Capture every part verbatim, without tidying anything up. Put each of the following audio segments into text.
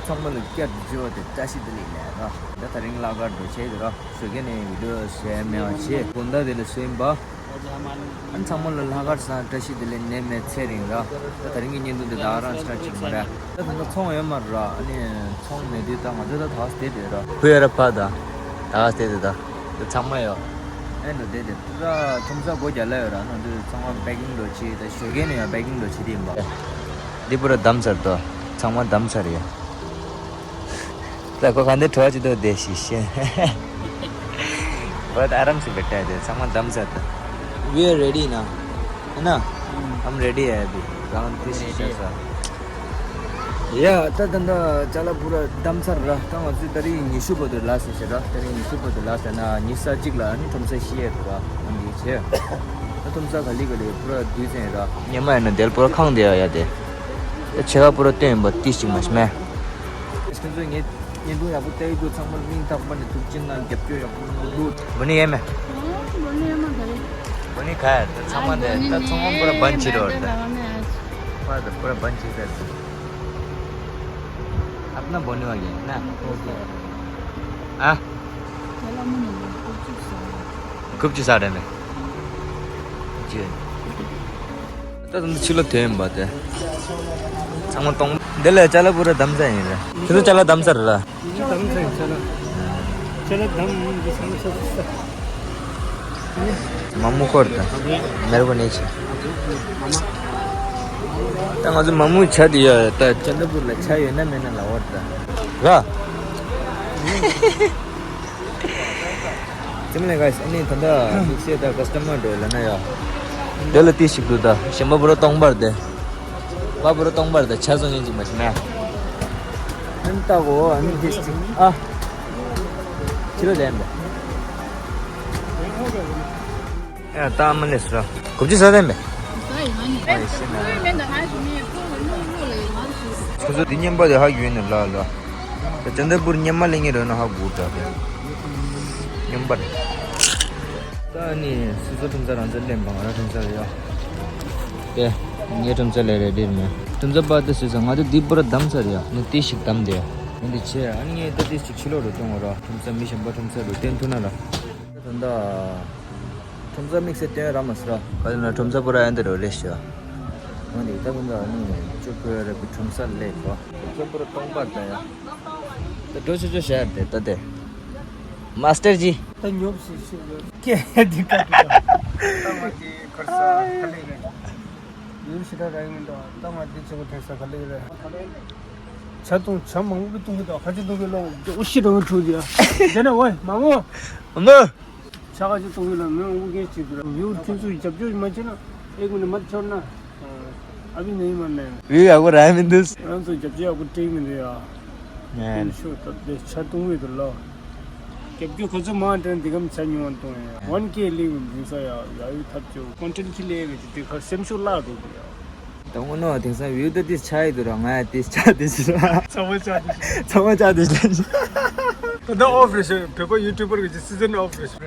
ཚང་མ་ལ་བསྐྱར་དུ་བརྗོད་དེ་བཀྲ་ཤིས་བདེ་ལེགས་ལབ་རོགས། ད་ད་རིང་ལྷག་དཀར་འགྲོ་ཆེད་དུ་རོགས། ཞོགས་ཀས་ནས་བི་ཌིའོ་བཟོ་ཡ་མེད་པ་བྱས། དགོང་དག་དེ་ལ་བཟོས་ཡིན་པ། ཨ་ནི་ཚང་མ་ལ་ལྷག་དཀར་བཟང་བཀྲ་ཤིས་བདེ་ལེགས་ནད་མེད་ཚེ་རིང་ར། ད་ད་རིང་གི་བརྙན་ཐུང་འདི་ད་ག་རང་ཆགས་ཅིག་མ་རེད། ད་ད་ལྟ་ཚོང་ཡོད་མ་རེད་ར། ཨ་ནི་ཚོང་མེད་དུས་ད་ང་ཚོ་ད་ད་ག་སེ་བསྡད་དེ་ར། བུ་ཡ་ར་ཕ་ད་ད་ག་སེ་བསྡད་དེ། ད་ད་ཚང་མ་ཡོད། ཨེ་འགྲོ་བསྡད་དེ་ད་ཁྲོམ་ས་སྒོ་རྒྱག་ལ་ཡོད་ར། ཨ་ནི་འདི་ཚང་མ་པེ་ཀིང་འགྲོ་བྱེད། ད་ཞོགས་ཀས་ནས་ཡང་པེ་ཀིང་འགྲོ་བྱེད་དེ་ཡིན་པ། འདི་པུ་ར་བསྡམས་ཚར་དོ། ཚང་མ་བསྡམས་ཚར་ཡ། ད་ཁོ་ག་འདི་བྲོ་བ་ཅི་ཏོ་དེ་ཤི་ཤེ། བོད་ཨ་རམ་སི་བེ་ཏ་དེ་ཚང་མ་བསྡམས་ཚར་དོ། We are ready now. ཧེ་ན། I'm ready, ཡ་དེ་རང་དེ་ཤི་ཤེ་ས། ཡ་ད་ད་ད་ཅ་ལག་པུ་ར་བསྡམས་ཚར་ར། ད་ང་ཚོས་ད་རིང་ཉི་ཤུ་བར་དུ་ལ་སི་ཤེ་ར། ད་རིང་ཉི་ཤུ་བར་དུ་ལ་སི་ན་ཉི་ཤུ་རྩ་གཅིག་ལ་ཨ་ནི་ཁྲོམ་ས་ཤི་ཡ་དུ་ར། ཨ་འདི་བྱས། ད་ཁྲོམ་ས་ག་ལི་ག་ལི་པུ་ར་དུས་ཚན་ར། ཉི་མ་ཡིན་ན་དེར་པུ་ར་ཁང་དེ་ཡ་ཡ་དེ། ད་ཆེ་ག་པུ་ར་སྟོན་ཡིན་པ་ཏི་ཅིག་མ་ཤི་མེ། ཁྱེད་ཚོས་ངའི་བརྙན་ཐུང་ཡག་པོ་བལྟས་འདུག་ཚང་མར་སྙིང་ཐག་པ་ནས་ཐུགས་རྗེ་གནང་། རྒྱབ་སྐྱོར་ཡག་པོ་གནང་འདུག་བོ་ནི་ཡེ་མེ། ཨ། བོ་ནི་ཡེ་མ་ག་རེ། བོ་ནི་ག་ཡ། ད་ཚང་མ་འདི་ད་ཚང་མ་པུ་ར་བན་ཆི་རོ་ད། པ་ད་པུ་ར་བན་ཆི་ད། अपना बोलने वाली है ना? हाँ। खूब चुसा रहे मैं। जी। ད་དུང་ཕྱི་ལོགས་ཐོན་པ་དེ། ཚང་མ་གཏོང་། འདི་ལ་ཅ་ལག་པུ་ར་བསྡམས་ཚར་ཡིན་རེད། ཁྱེད་ཚོ་ཅ་ལག་བསྡམས་ཚར་རེད་ལ། བསྡམས་ཚར་ཡིན་ཅ་ལག་ཅ་ལག་བསྡམས་འདི་ཚང་མ་ཚར་ཚར། མ་མོ་ཁོར་ད། མེར་གོ་ནེ་ཆི། ད་ང་ཚོ་མ་མོ་ཆ་དེ་ཡ་ད་ཅ་ལག་པུ་ར་ལ་ཆ་ཡོད་ན་མེད་ན་ལ་འོར་ད། ར། ཅི་མ་ལས་ག་ཨ་ནི་ད་ལྟ་དམིགས་བསལ་ད་ཀ་སི་ཊ་མར་འགྲོ་ལ་ན་ཡ། དེ་ལ་ཏི་ཞིག་འདུག་ད་གཞན་པ་པུ་ར་སྟོང་པར་དེ། པ་པུ་ར་སྟོང་པར་དེ་ཆ་བཟོ་མཁན་ཅིག་མ་ཤི་ན། ཨ་ནི་ལྟ་གོ་ཨ་ནི་ཏི་ཞིག་ཨ། ཁྱི་རོ་ལྡན་པ། ཡ་ད་མ་ལས་སུ་ར། གོ་བཅུ་ས་ལྡན་པ། ཁོ་ཚོ་འདི་རྔན་པ་དེ་ཧ་གི་ཡོད་ནི་ལ་ལ། ད་ཅན་དེ་པུར་རྔན་མ་ལེན་ངེས་རེད་ན་ཧ་གོ་འདྲ་རེད། རྔན་པ་རེད། ད་ནི་སོ་སོ་ཁྲོམ་ས་རང་ཚོ་ལེན་པ་ང་རང་ཁྲོམ་ས་རེད་ཡ། དེ་ངའི་ཁྲོམ་ས་ལས་རེད་འདིར་མེད། ཁྲོམ་ས་པ་དེ་སུས་ང་ཚོ་འདི་པུར་བསྡམས་ཚར་ཡ། ནི་ཏི་ཞིག་བསྡམས་དེ་ཡ། ནི་འདི་བྱས་ཨ་ནི་ངས་ད་ཏི་ཞིག་ཕྱི་ལོགས་རུ་གཏོང་བ་ར། ཁྲོམ་ས་མི་གཞན་པ་ཁྲོམ་ས་རུ་བསྟན་ཐུབ་ན་ར། ད་ད། ཁྲོམ་ས་དམིགས་བསལ་སྟོན་ར་མ་ཟེར་ར། ག་ལ་ན་ཁྲོམ་ས་པུ་ར་ཨན་དེ་རོ་ལེ་ཤ། ང་ནི་ད་ཁོང་ད་ནི་ཅོ་པོ་ར་པི་ཁྲོམ་ས་ལེ་གོ། ཁྲོམ་ས་པུ་ར་སྟོང་པར་ད་ཡ། ད་འགྲོ་ཆོ་ཆོ་ཤ་དེ་ད་དེ། མཱ་སི་ཊར་ཇི། ད་ཉོབ་སི་ཤི་ཡོད། ཀེ་དི་ཀ་ཏི་ཀ། ད་ང་དེ་ཁར་ས་ཁ་ལེ་རེད། ཡུལ་ཤི་ད་ར་ཡིན་ད། ད་ང་དེ་ཆེ་བོ་ཐེ་ས་ཁ་ལེ་རེད། ཆ་ཏུང་ཆ་མང་པོ་གཏོང་གི་ད། ཁ་ཆེ་གཏོང་གི་ལོ་འོ་ཤི་ར་འོ་ཁྲུ་དེ་ཡ། དེ་ན་ཝེ་མ་མོ། མ་མོ། ཆ་ག་ཅིག་གཏོང་གི་ལ་མི་འུ་གེ་ཅིག་གི་ལ་ཡུལ་ཁྱོད་ཚོས་རྒྱབ་སྐྱོར་མ་བྱེད་ན་ཨེ་ཀུན་ནས་མར་འཆོར་ན་ཨ་བི་ནས་མ་ནས། བི་ཡག་པོ་ར་མི་འདུག་རང་ཚོ་རྒྱབ་སྐྱོར་ཡག་པོ་སྤྲད་མི་འདུག་ཡ། ནས་ཤོ་ད་དེ་ཆ་གཏོང་བའི་དུ་ལ། རྒྱབ་སྐྱོར་ཁོ་ཚོ་མ་སྤྲད་འདི་གམ་ཆ་ཉུང་བ་གཏོང་ཡ། ཝན་ཀེ་ལིང་འདི་ས་ཡ་ཡ་ཡུལ་ཐབས་ཆེ་ཀོན་ཊེན་ཁི་ལེ་གི་དེ་ཁ་སེམས་ཤུགས་བརླག་འགྲོ་གི་ཡ། ད་དངོས་གནས་དེང་སང་བིའུ་ད་ཏིས་ཆགས་ཡི་འདུག་ར། ང་ཡ་ཏིས་ཆགས་ཏིས་ར། ཚང་མ་ཆགས་ཏིས། ཚང་མ་ཆགས་ཏིས་ར། ད་ལྟ་ཨོཕ་རེད་ཤག་བོད་པ་ཡུ་ཊུབ་པར་གི་སི་ཛན་ཨོཕ་རེད་ཤག་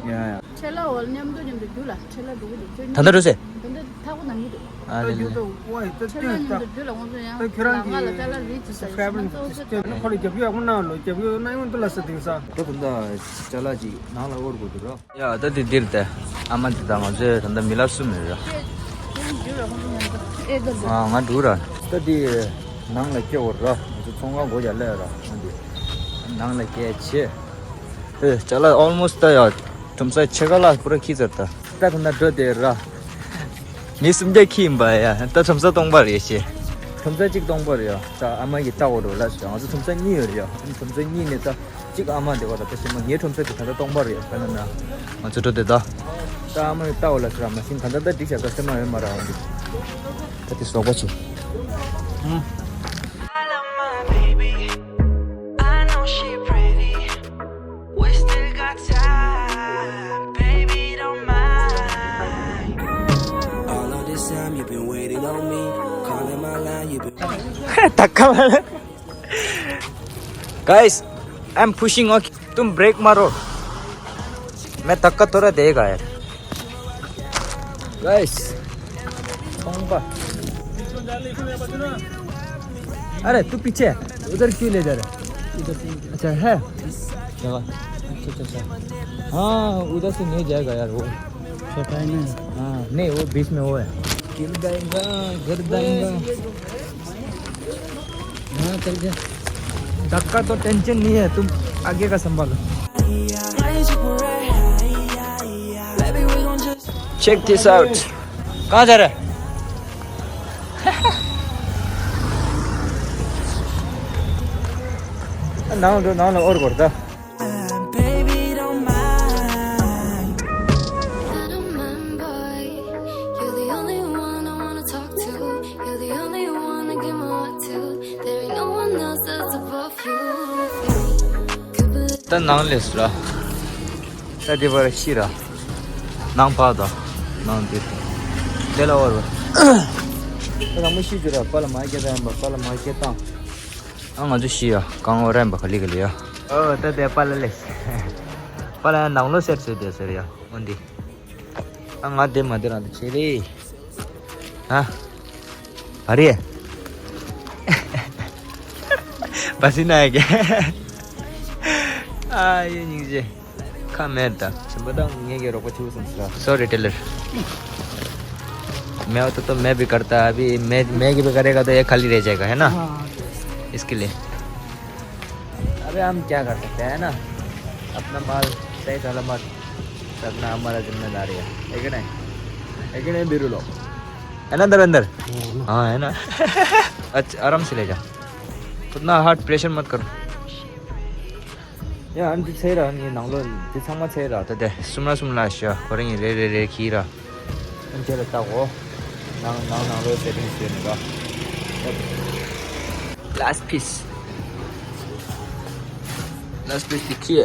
ཡ་ཡ། ཁྲེ་ལ་འོ་མཉམ་དུ་མཉམ་དུ་རྒྱུ་ལ་ཁྲེ་ལ་འགྲོ་གི་འདུག་ཁྱོད་ད་ལྟ་འགྲོ་ཟེར། ད་ལྟ་ཐག་པ་ནང་གི་འདུག་ཨ་ལེ་ལེ། ད་ཁྱོད་རང་གི་ཁྲེ་ལ་མཉམ་དུ་རྒྱུ་ལ་ང་ཚོ་ཡང་ད་ཁྱོད་རང་ང་ལ་ཅ་ལག་རེད་ཅེས་ཟེར་ཞིག་ང་ཚོ་ཚོ་ཁོ་ལ་རྒྱབ་སྐྱོར་ཡག་པོ་གནང་ལོ། རྒྱབ་སྐྱོར་གནང་ཡོང་དུ་ལ་ཟེར། དེང་སང་ད་ད་ད་ཅ་ལག་ཅིག་ནང་ལ་དབོར་དགོས་འདུག་ར། ཡ་ད་དེ་འདིར་དེ་ཨ་མ་དེ་དང་ང་ཚོའི་ད་ལྟ་མི་ལ་གསུམ་རེད་ར། ཨ་ང་འགྲོ་ར། ད་དེ་ནང་ལ་སྐྱེལ་བར་ར། ང་ཚོ་ཚོང་ཁང་སྒོ་རྒྱག་ལས་ར། ང་དེ་ནང་ལ་སྐྱེལ་བྱས། ཨེ་ཅ་ལག་ཨོལ་མོ་སི་ཊི་ད་ཡ་ཁྲོམ་ས་ཕྱེད་ཀ་ལ་པུ་ར་ཁྱི་ཚར་ད། ད་ཁོ་ན་འགྲོ་དེ་ར། མི་སུམ་བརྒྱ་ཁྱི་ཡིན་པ་ཡ། ད་ཁྲོམ་ས་སྟོང་པ་རེད་ཤེ། ཁྲོམ་ས་གཅིག་སྟོང་པ་རེད་ཡ། ད་ཨ་མ་གི་ལྟ་འོ་རོ་ལ་ཞོ། ང་ཚོ་ཁྲོམ་ས་གཉིས་ཡོད་རེད་ཡ། ཁྲོམ་ས་གཉིས་ནས་ད། གཅིག་ཨ་མ་དེ་བ་ལ་ད་ཤི་མ་ངའི་ཁྲོམ་ས་དེ་ད་ལྟ་སྟོང་པ་རེད་ཡ། ད་ན་ན། ང་ཚོ་འགྲོ་དེ་ད། ད་ཨ་མ་གི་ལྟ་འོ་ལ་ཞོ་ར་མ་ཤིན་ད་ལྟ་ད་འགྲིག་བྱ་ད་ཤི་མ་ཡོད་མ་ར་འོ་འདི། ད་དེ་སོག་པ་ཆེ། ཧུམ། I love my baby. I know she pretty. We still got time, baby, don't mind. All of this time you've been waiting on me, calling my line, you've been ད་ཁ་བ། Guys, I'm pushing, okay? तुम ब्रेक मारो। मैं धक्का थोड़ा देगा यार। Guys, ཚོང་པ། अरे तू पीछे, उधर क्यों ले जा रहा है? अच्छा है। अच्छा, अच्छा, अच्छा। हाँ, उधर से नहीं जाएगा यार वो। छोटा है ना। हाँ, नहीं, वो बीच में वो है। गिर जाएगा, गिर जाएगा। हाँ, चल जा। धक्का तो टेंशन नहीं है, तुम आगे का संभालो। Check this out. कहाँ जा रहा है? नाम लो, नाम लो, और करता। Baby, don't mind. I don't mind, boy. You're the only one I wanna talk to. You're the only one I give my heart to. There ain't no one else that's above you. Could believe ད་ནང་ལས་ར། ད་དེ་བར་ཤི་ར། ནང་བར་དང་། ནང་དེ། དེ་ལ་བར་བ། ད་དང་མོ་ཤི་རྒྱུ་ར། པ་ལ་མ་སྐྱེ་ད་ཡིན་པ། པ་ལ་མ་སྐྱེ་ད། ཨ་ང་ཚོ་ཤི་ཡ། གང་འོ་རན་པ་ག་ལི་ག་ལི་ཡ། ཨོ་ད་དེ་པ་ལ་ལས། པ་ལ་ཡ་ནང་ལོ་སེར་ཚོད་དེ་ཟེར་ཡ། འོན་ཏེ། ཨ་ང་དེ་མ་དེ་རང་དུ་ཆེ་རེད། ཨ། ཨ་རེད། བ་སི་ན་ཡ་གེ། ཨ་ཡེ་སྙིང་རྗེ། ཁ་མེད་ད། ཆེན་པོ་དང་ངེད་ཀྱི་རོགས་པ་ཆེ་བོ་སོང་ཟེར། Sorry tailor. मैं होता तो मैं भी करता। अभी मैं, मैं भी करेगा तो ये खाली रह जाएगा, है ना? हाँ। इसके लिए। अबे हम क्या कर सकते हैं, है ना? अपना माल सही सलामत रखना हमारा जिम्मेदारी है, है कि नहीं? है कि नहीं बीरू लोग? है ना धर्मेंद्र? हाँ, है ना। अच्छा, आराम से ले जा, उतना हार्ड प्रेशर मत करो। ཡ་ཨ་ནི་འདི་ཚེ་ར་ནི་ནང་ལོ་འདི་ཚང་མ་ཚེ་ར་ད་དེ་གསུམ་ར་གསུམ་ལ་ཤ་ཁོ་རང་གི་རེ་རེ་རེ་ཁྱི་ར། ཨ་ནི་དེ་ལ་ལྟ་གོ། ནང་ནང་ནང་ལོ་སེ་ཊིང་བཟོས་ནས་ར། Last piece. Last piece དེ་ཁྱི།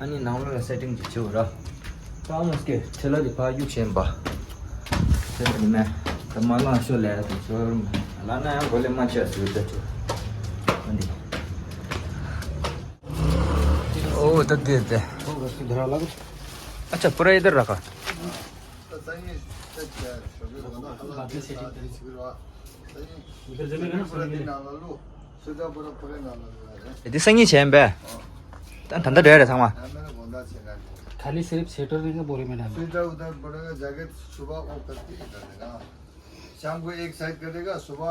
ཨ་ནི་ནང་ལོ་ལ་སེ་ཊིང་ཅིག་བྱེད་ར། ད་མོ་སྐད་ཁྲེ་ལ་དེ་ཕ་གཡུག་བཞིན་པ། ཁྲེ་ལ་དེ་མེད། ད་མ་ལང་ཤོ་ལས་དེ་ཤོ་རུམ་ལ་ན་ཡང་གོ་ལེ་མ་ཆེ་སུ་ད་ཆོ། ཨ་ནི། ओ, तक दे दे। अच्छा, पूरा इधर रखा। इधर जमेगा ना, पूरा दिन। यदि संगी छेम बे। तन तंदा डरे था मा। खाली सिर्फ स्वेटर नहीं का बोरे में डाल। स्वेटर उधर पड़ेगा, जैकेट सुबह वो करके इधर देगा। शाम को एक साइड करेगा, सुबह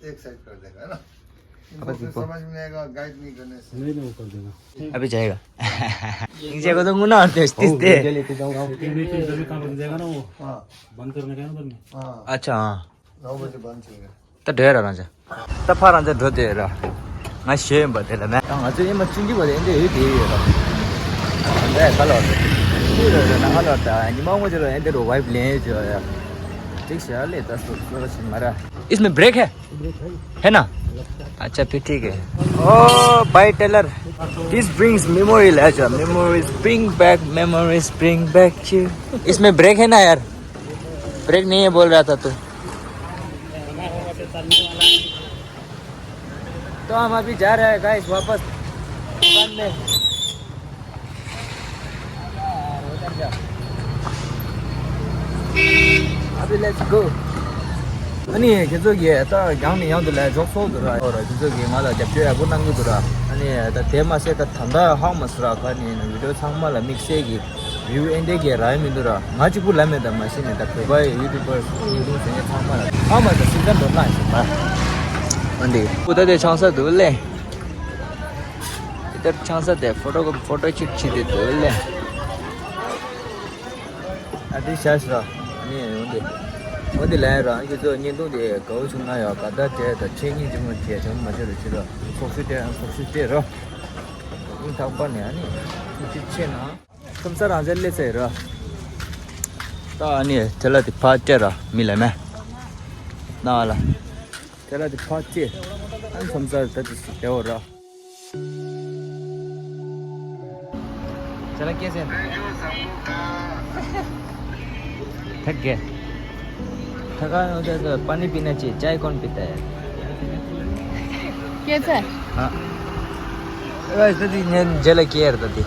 एक साइड कर देगा, है ना? इनको अब फिर देखो। समझ में नहीं आएगा, गाइड नहीं करने से। नहीं, नहीं, वो कर देगा। अभी जाएगा। इंजे को तो मुना और तेज तेज ओ, दे। जल्दी लेके जाओ, आओ। ये नहीं, तो इधर भी काम बन जाएगा ना वो। हाँ। बंद करने का है ना उधर में। हाँ। अच्छा, हाँ। नौ बजे बंद चाहिए। तो ढेर आना जा। तो फार अंदर ढो दे रहा। ང་ཞེས་པ་དེ་ལ་ནས་ང་ཚོ་ཡིན་མ་ཆུང་ཆུང་བ་དེ་འདི་ཡོད་དེ་ཡོད་ར། འདི་ཁ་ལོ་དེ་ཡོད་ར། ན་ཁ་ལོ་དེ་ཉི་མ་ངོ་ཅི་ར་འདི་རུ་ཝའིབ་ལེན་བྱོས་ཡ། ཅིག་ཤ་ལེ་ད་སོ་སོ་ཞིག་མ་ར། इसमें ब्रेक है? है ना? अच्छा, फिर ठीक है। ओ भाई टेलर, this brings memory, अच्छा, memories bring back, memories bring back you। इसमें ब्रेक है ना यार? ब्रेक नहीं है बोल रहा था तू। तो हम अभी जा रहे हैं गाइस वापस दुकान में। अभी let's go। ཨ་ནི་ཁྱེད་ཚོ་གིས་ད་ཡང་ནས་ཡང་དུ་ལས་འཇོག་སོགས་འདུག་ར། ཨོ་ར་ཁྱེད་ཚོ་གིས་ང་ལ་རྒྱབ་སྐྱོར་ཡག་པོ་གནང་གི་འདུག་ར། ཨ་ནི་ད་དེ་མ་ཟད་ད་ད་ལྟ་ཧང་མ་སི་ར་ཁ་ནས་བི་ཌིའོ་ཚང་མ་ལ་དམིགས་བསལ་གྱི་རིའུ་ཨེ་འདྲས་ཀྱི་ར་ཡ་མི་འདུག་ར། ང་གཅིག་པུ་ལ་མེད་ད་མ་ཤེས་ནས་ད་བོད་པ་ཡི་ཡུ་ཊུབ་པར་ཡུ་ཊུབ་ཟེར་མཁན་ཚང་མ་ལ་ཨ་མ་ད་སྲིད་ད་འགྲོ་ན་ཞིག་པ། འོན་ཏེ་ཁོ་ད་དེ་ཆང་ས་འདུག་ལེ། དེ་ལྟར་ཆང་ས་དེ་ཕོ་ཊོ་ཕོ་ཊོ་ཆུད་ཆི་དེ་འདུག་ལེ། ཨ་དེ་ཤ་ཤ་ར། ཨ་ནི་འོན་ཏེ། འོན་ཏེ་ལན་རང་གི་ཚོ་བརྙན་ཐུང་དེ་དགའ་བོ་བྱུང་ན་ཡང་དགའ་ད་སྤྲད་ད་ཆེ་ཉིན་ཅི་མོ་བྱས་བྱུང་མ་བྱུང་རེ་ཆི་ར། ཚོགས་ཤིག་སྤྲད་ཨང་ཚོགས་ཤིག་སྤྲད་ར། ཨིན་ཐག་པ་ནས་ཨ་ནི། ཐུགས་རྗེ་ཆེ་གནང་། ཁྲོམ་ས་རང་བཙན་སླེབས་ཚར་ར། ད་ཨ་ནི་དེ་ལ་དེ་ཕར་སྤྲད་ར་མི་ལ་མེ། ན་ལ། དེ་ལ་དེ་ཕར་སྤྲད། ཨ་ནི་ཁྲོམ་ས་ད་དེ་སུ་སྟེ་འོ་ར། चला कैसे? थक गए। थकान होता है तो पानी पीना चाहिए, चाय कौन पीता है? कैसा है? हाँ। बस तो दिन जेल केयर तो दी।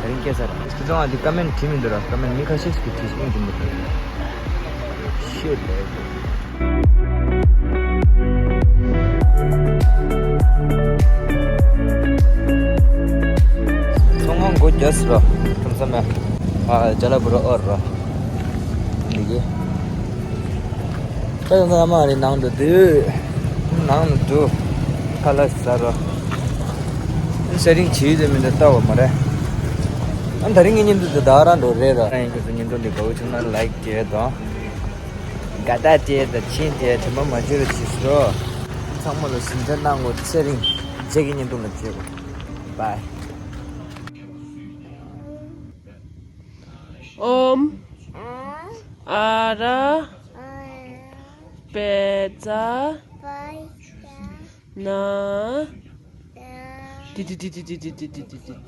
रिंके सर, इसके तो आदि कमेंट थी मिल रहा, कमेंट नहीं खासिस की थी, इसमें तुम बताओ। Shit, man. ཡོས་རོ། ཁམས་སམ་ཡ། ཨ་ཅ་ལག་བུ་རོ་ཨོར་རོ། འདི་གི། ད་ཡང་ན་མ་རེད་ནང་དུ་དུས། ནང་དུ་དུ། ཁ་ལག་ཟ་རོ། ཤ་རིང་བྱིས་དེ་མི་འདུག་ལྟ་བ་མ་རེད། ཨ་ད་རིང་ངའི་བརྙན་ཐུང་དེ་ད་རང་འགྲོ་རེད་ར། ཨ་ཡིན་ཁྱོད་ཚོ་བརྙན་ཐུང་འདི་དགའ་བོ་བྱུང་ན་ལའིཀ་བྱེད་དང་། དགའ་རྟགས་བྱེད་དང་ཕྱིན་ཏེ་དྲན་པ་མ་བརྗེད་རོགས་བྱེད་ཤོག་ཚང་མ་ལ་གཟིམ་འཇག་གནང་དགོས། ཚེ་རིང་རྗེས་ཀྱི་བརྙན་ཐུང་ལ་མཇལ་དགོས། བཱའི། ཨོཾ་ཨ་ར་པེ་ཙ་ན། ཏི་ཏི་ཏི།